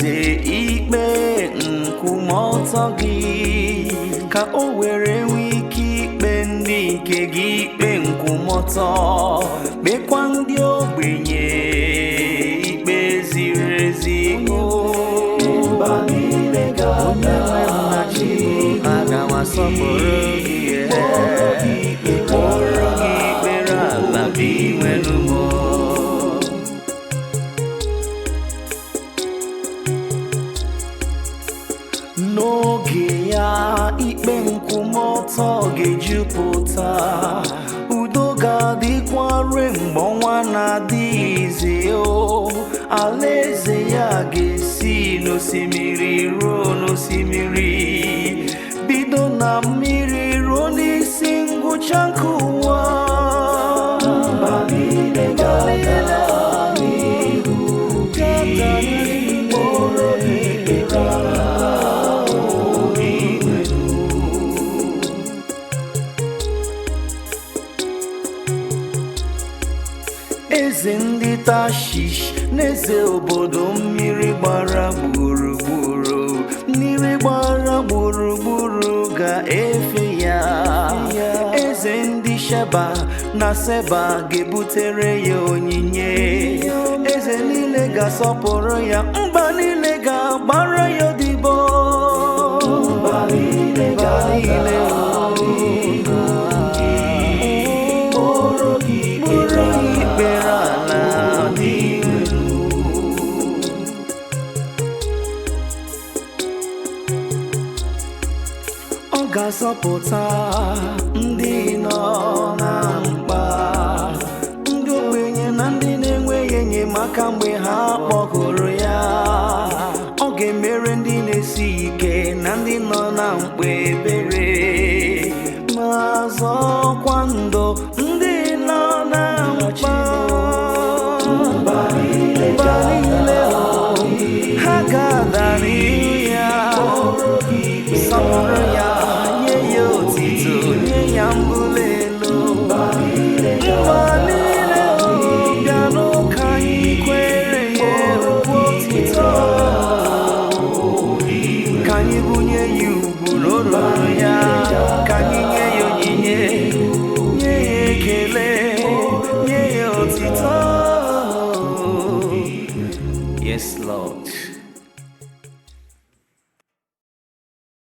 eze ikpe nkwụmọtọ gị, ka o were nwee ike ikpe ndị nke gị ikpe nkwụmọtọ, kpekwa ndị ogbenye ikpe ziri ezi. O Mba niile onye ga-ada nwe m na chi, aga m asọpụrụ gị, kpọrọ gị ikpere ala dị nwelu m. N'oge ya ikpe nkwụmọtọ ga-ejupụta, udo ga-adịkwa ruo mgbe ọnwa na-adịghịzi. O alaeze ya ga-esi n'osimiri ruo n'osimiri, bido na mmiri ruo n'isi ngwụcha nke ụwa. Mba niile ga-ada n'ihu gị, kpọrọ gị ikpere ala Dinwenu. Eze ndị Tashish n'eze obodo mmiri gbara gburugburu, mmiri gbara gburugburu ga-efe ya. Eze ndị Sheba na Seba ga-ebutere ya onyinye. Eze niile ga-asọpụrụ ya, mba niile ga-agbara ya odibo. Mba niile Mba ga-ada niile n'ihu gị, kpọrọ gị kpụrụ ikpere ikpere ala dị. Dinwenu. Ọ ga-azọpụta ndị nọ na mkpa, ndị ogbenye na ndị na-enweghị enyemaka mgbe ha kpọkụrụ ya. Ọ ga-emere ndị na-esi ike na ndị nọ na mkpa ebere, ma zọọkwa ndụ ndị nọ na mkpa. Mba niile Mba niile ga-ada o, ha ga-ada n'ihu ya, kpọrọ gị ikpere sọpụrụ ya, nye ya otito, nye ya mbuli elu. Mba niile Mba niile o, bịanụ ka anyị kwere ya ukwe otito, ka anyị bunye ya ugwu n'olulu ya, ka anyị nye ya onyinye, nye ya ekele, nye ya otito. Yes, Lord.